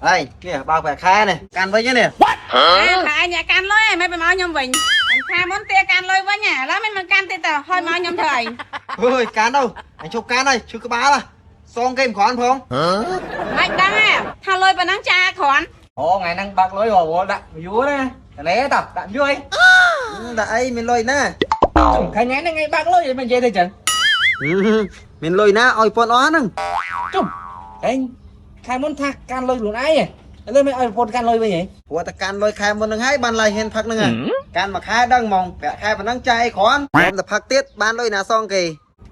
ហើយនេះបើកប្រាក់ខែនេះកាន់វិញនេះ ខែអ្នកកាន់លុយឯងមិនមកខ្ញុំវិញខែមុនទាកាន់លុយវិញឥឡូវមិនមកកាន់ទៀតតើហើយមកខ្ញុំធ្វើអី អើយកាន់ទៅអញជប់កាន់ហើយឈឺក្បាលសងគេមិនគ្រាន់ផង មិនដឹងថាលុយប៉ុណ្ណឹងចាគ្រាន់ អូថ្ងៃហ្នឹងបាក់លុយរវល់ដាក់យូរណាតលេតដាក់យូរអី ដាក់អីមានលុយណា ខែថ្ងៃហ្នឹងថ្ងៃបាក់លុយមិននិយាយទៅចឹង មានលុយណាឲ្យពន្ធអស់ហ្នឹង ជុំអេងខែមុនថាកាន់លុយខ្លួនឯងឥឡូវមិនឲ្យប្រពន្ធកាន់លុយវិញហី ព្រោះតែកាន់លុយខែមុនហ្នឹងហើយបានឡាយហ៊ានផឹកហ្នឹងកាន់មួយខែដឹងហ្មងប្រាក់ខែប៉ុណ្ណឹងចាយអីគ្រាន់ខ្ញុំទៅផឹកទៀតបានលុយណាសងគេ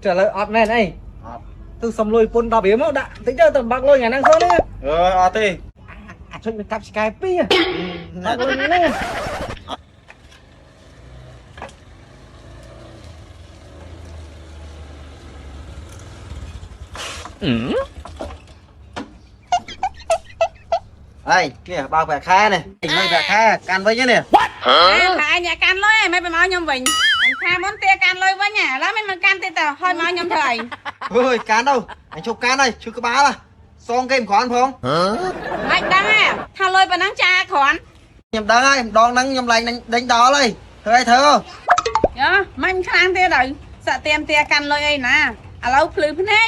ចុះឥឡូវអត់មែនអីអត់ទៅសុំលុយពុន10រៀលមកដាក់តិចទៅទៅបាក់លុយថ្ងៃហ្នឹងសោះនេះ អើអត់ទេ អាចុចមិនកាប់ឆ្កែពីរបាក់លុយហ្នឹង ហើយនេះបើកប្រាក់ខែនេះលុយប្រាក់ខែកាន់វិញនេះ ខែអ្នកកាន់លុយឯងមិនមកខ្ញុំវិញខែមុនទាកាន់លុយវិញឥឡូវមិនមកកាន់ទៀតតើហើយមកខ្ញុំធ្វើអី អើយកាន់ទៅអញជប់កាន់ហើយឈឺក្បាលសងគេមិនគ្រាន់ផង មិនដឹងថាលុយប៉ុណ្ណឹងចាគ្រាន់ ខ្ញុំដឹងហើយម្ដងហ្នឹងខ្ញុំឡើងដេញដល់ហើយធ្វើអីធ្វើ យោមិនខ្លាំងទៀតហើយសាក់ទៀមទាកាន់លុយអីណាឥឡូវភ្លឺភ្នែក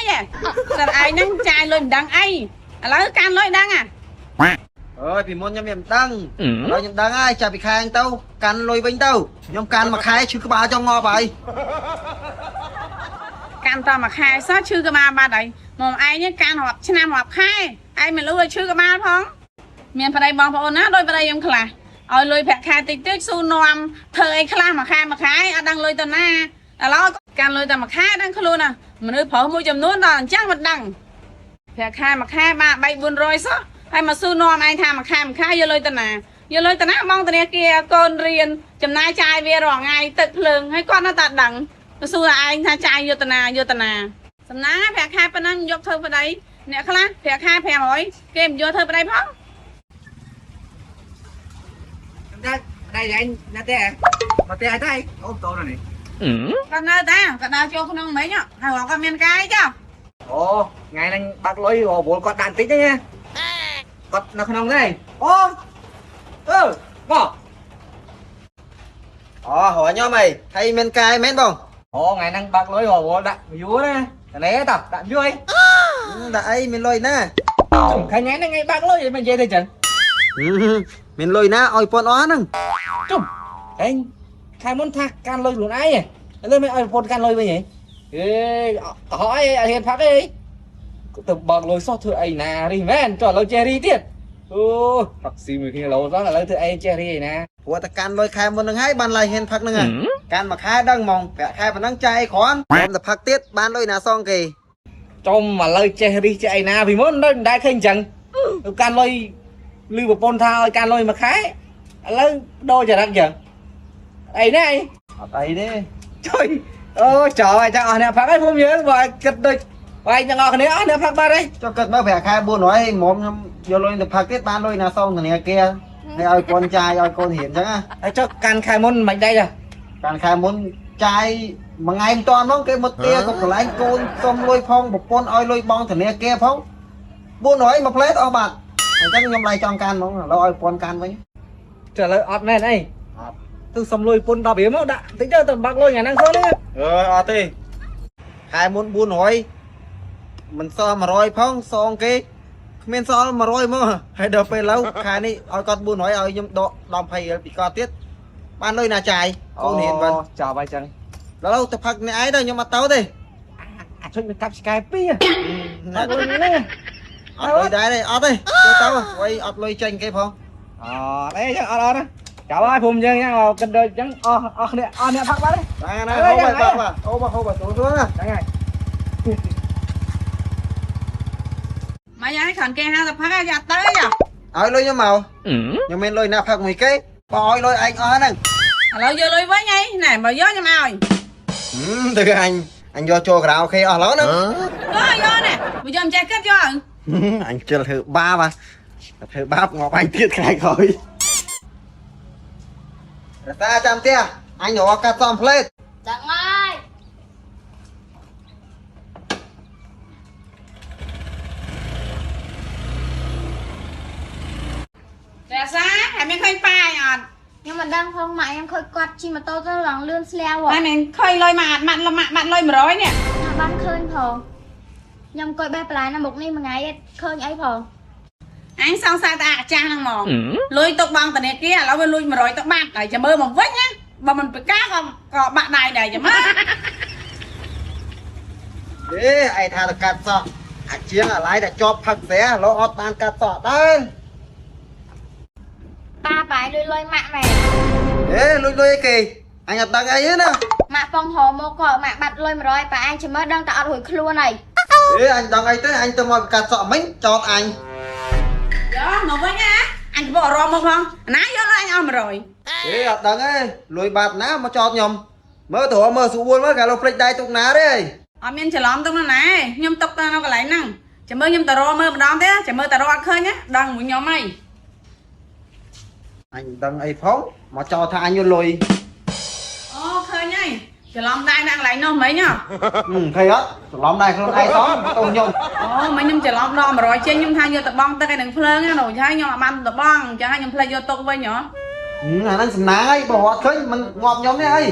សិតឯងហ្នឹងចាយលុយមិនដឹងអីឥឡូវកាន់លុយដឹងអា អើយពីមុនខ្ញុំមិនដឹងឥឡូវខ្ញុំដឹងហើយចាប់ពីខែហ្នឹងទៅកាន់លុយវិញទៅខ្ញុំកាន់មួយខែឈឺក្បាលចង់ងាប់ហើយ កាន់តមួយខែសោះឈឺក្បាលបាត់ហើយមកឯងកាន់រាប់ឆ្នាំរាប់ខែឯងមិនលឺឲ្យឈឺក្បាលផងមានប្តីបងប្អូនណាដោយប្តីខ្ញុំខ្លះឲ្យលុយប្រាក់ខែតិចតិចស៊ូនាំធ្វើអីខ្លះមួយខែមួយខែអត់ដឹងលុយទៅណាឥឡូវកាន់លុយតែមួយខែដឹងខ្លួនណាមនុស្សប្រុសមួយចំនួនដល់អញ្ចឹងមិនដឹងប្រាក់ខែមួយខែបាទ3 400សោះហើយមកស៊ូនាំឯងថាមួយខែមួយខែយកលុយទៅណាយកលុយទៅណាបងធនាគារកូនរៀនចំណាយចាយវារាល់ថ្ងៃទឹកភ្លើងហើយគាត់នៅតែដឹងទៅសួរឯងថាចាយយុទ្ធនាយុទ្ធនាសំណាងប្រាក់ខែប៉ុណ្ណឹងយកធ្វើប្តីអ្នកខ្លះប្រាក់ខែ500គេមិនយកធ្វើប្តីផង តែដៃឯងណាទេមកទេអីទេអូតោនេះ គាត់នៅតាគាត់ដើរចូលក្នុងមិញហើយគាត់មានកាយចុះ អូថ្ងៃហ្នឹងបាក់លុយរវល់គាត់ដាក់តិចទេណាគាត់នៅក្នុងទេអូអឺមក អូរកខ្ញុំអីហើយមានកាយមែនបង អូថ្ងៃហ្នឹងបាក់លុយរវល់ដាក់យូរណាតលេតដាក់យូរអី ដាក់អីមានលុយណា ខែថ្ងៃហ្នឹងថ្ងៃបាក់លុយមិននិយាយទៅចឹង មានលុយណាឲ្យពន្ធអស់ហ្នឹង ជុំអេងខែមុនថាកាន់លុយខ្លួនឯងឥឡូវមិនឲ្យប្រពន្ធកាន់លុយវិញហីអេកុហកអីអត់ហ៊ានផឹកអីទៅបើកលុយសោះធ្វើអីណារីមែនចុះឥឡូវចេះរីទៀតអូផឹកស៊ីមួយគ្នាឡូសោះឥឡូវធ្វើអីចេះរីឯណា ព្រោះតែកាន់លុយខែមុនហ្នឹងហើយបានឡាយហ៊ានផឹកហ្នឹងកាន់មួយខែដឹងហ្មងប្រាក់ខែប៉ុណ្ណឹងចាយអីគ្រាន់ខ្ញុំទៅផឹកទៀតបានលុយណាសងគេ ចំឥឡូវចេះរីចេះអីណាពីមុនដូចមិនដែលឃើញអញ្ចឹងទៅកាន់លុយលឺប្រពន្ធថាឲ្យកាន់លុយមួយខែឥឡូវដូរចរិតអញ្ចឹងអីណាអី អត់អីទេ ជួយអូចោលឲ្យចឹងអស់អ្នកផឹកហើយភូមិយើងបើគិតដូចបាយទាំងអស់គ្នាអស់អ្នកផឹកបាត់ហើយ ចុះគិតមើលប្រាក់ខែ400ហ្មងខ្ញុំយកលុយទៅផឹកទៀតបានលុយណាសងធនាគារហើយឲ្យកូនចាយឲ្យកូនរៀនអញ្ចឹងណា ហើយចុះកាន់ខែមុនមិនដែរចា កាន់ខែមុនចាយមួយថ្ងៃមិនតាន់ហ្មងគេមកទាក៏កន្លែងកូនសុំលុយផងប្រពន្ធឲ្យលុយបងធនាគារផង400មួយផ្លែតអស់បាត់អញ្ចឹងខ្ញុំឡៃចង់កាន់ហ្មងឥឡូវឲ្យប្រពន្ធកាន់វិញ ចុះឥឡូវអត់មែនអី អត់ ទៅសុំលុយពុន10រៀលមកដាក់តិចទៅទៅបាក់លុយថ្ងៃហ្នឹងសោះនេះ អើអត់ទេខែមុន400មិនសល់100ផងសងគេគ្មានសល់100មកហើយដល់ពេលឡូវខែនេះឲ្យគាត់400ឲ្យខ្ញុំដក10 20រៀលពីគាត់ទៀតបានលុយណាចាយកូនរៀនវិញ ចប់ហើយចឹង ដល់ឡូវទៅផឹកអ្នកឯងទៅខ្ញុំអត់ទៅទេ អាចុចមិនកាប់ឆ្កែពីរបាក់លុយហ្នឹង អត់លុយដែរទេអត់ទេចូលទៅໄວអត់លុយចេញគេផង អត់អីចឹងអត់អត់ចប់ហើយភូមិយើងចឹងគិតដូចចឹងអស់អស់គ្នាអស់អ្នកផឹកបាត់ បាទណាហូបហើយបាទហូបហូបស្រួលស្រួលណា ហ្នឹងហើយ មកយ៉ាងគ្រាន់គេហៅទៅផឹកហើយអត់ទៅអី ឲ្យលុយខ្ញុំមកខ្ញុំមានលុយណាផឹកមួយគេបើឲ្យលុយឯងអស់ហ្នឹង ឥឡូវយកលុយវិញអីណែបើយកខ្ញុំឲ្យ ទៅអញអញយកចូលក្រៅអូខេអស់ឡូវហ្នឹង យកយកណែបើយកមិនចេះគិតយក អញជិលធ្វើបាបធ្វើបាបងាប់អញទៀតខែក្រោយរសាចាំផ្ទះអញរកកាត់សំផ្លេត ដឹងហើយ មានឃើញប៉ាឯងអត់ ខ្ញុំមិនដឹងផងម៉ាក់ខ្ញុំឃើញគាត់ជិះម៉ូតូទៅឡើងលឿនស្លាវហ៎ តែមានឃើញលុយមកអត់ម៉ាក់ម៉ាក់បាត់លុយ100នេះ អត់បានឃើញផងខ្ញុំអង្គុយបេះបន្លែនៅមុខនេះមួយថ្ងៃអត់ឃើញអីផង អញសង្ស័យតែអាចាស់ហ្នឹងហ្មងលុយទុកបងធនាគារឥឡូវវាលួច100ទៅបាត់ហើយចាំមើលមកវិញណាបើមិនប្រកាសក៏ក៏បាក់ដៃដែរចាំមើល អេឯងថាទៅកាត់សក់អាជាងអាឡៃតែជាប់ផឹកស្រាលោអត់បានកាត់សក់ដែរ ប៉ាប៉ាឯងលួចលុយម៉ាក់មែន អេលួចលុយអីគេអញអត់ដឹងអីទេណា ម៉ាក់បងហៅមកក៏ម៉ាក់បាត់លុយ100ប៉ាឯងចាំមើលដឹងតែអត់រួចខ្លួនហើយ អេអញដឹងអីទេអញទៅមកកាត់សក់មិញចោតអញ យកមកវិញណាអញកំពុងអារម្មណ៍មកផងណាយកលុយអញអស់100 អេអត់ដឹងទេលុយបាត់ណាមកចោតខ្ញុំមើលទៅរកមើលស្រួលមើលកាលភ្លេចដៃទុកណាទេ អត់មានច្រឡំទុកណាណាខ្ញុំទុកទៅនៅកន្លែងហ្នឹងចាំមើលខ្ញុំទៅរកមើលម្ដងទៀតចាំមើលទៅរកអត់ឃើញណាដឹងមួយខ្ញុំហើយ អញដឹងអីផងមកចោតថាអញយកលុយ អូឃើញហើយច្រឡំដៃនៅកន្លែងនោះមិញហ៎ ឃើញអត់ច្រឡំដៃខ្លួនឯងសោះទៅខ្ញុំ អូមិញខ្ញុំច្រឡំដល់100ចេញខ្ញុំថាយកទៅបង់ទឹកឯនឹងភ្លើងណាដូចហើយខ្ញុំអត់បានទៅបង់អញ្ចឹងហើយខ្ញុំភ្លេចយកទុកវិញហ៎ អាហ្នឹងសំណាងអីបើរត់ឃើញមិនងាប់ខ្ញុំទេអី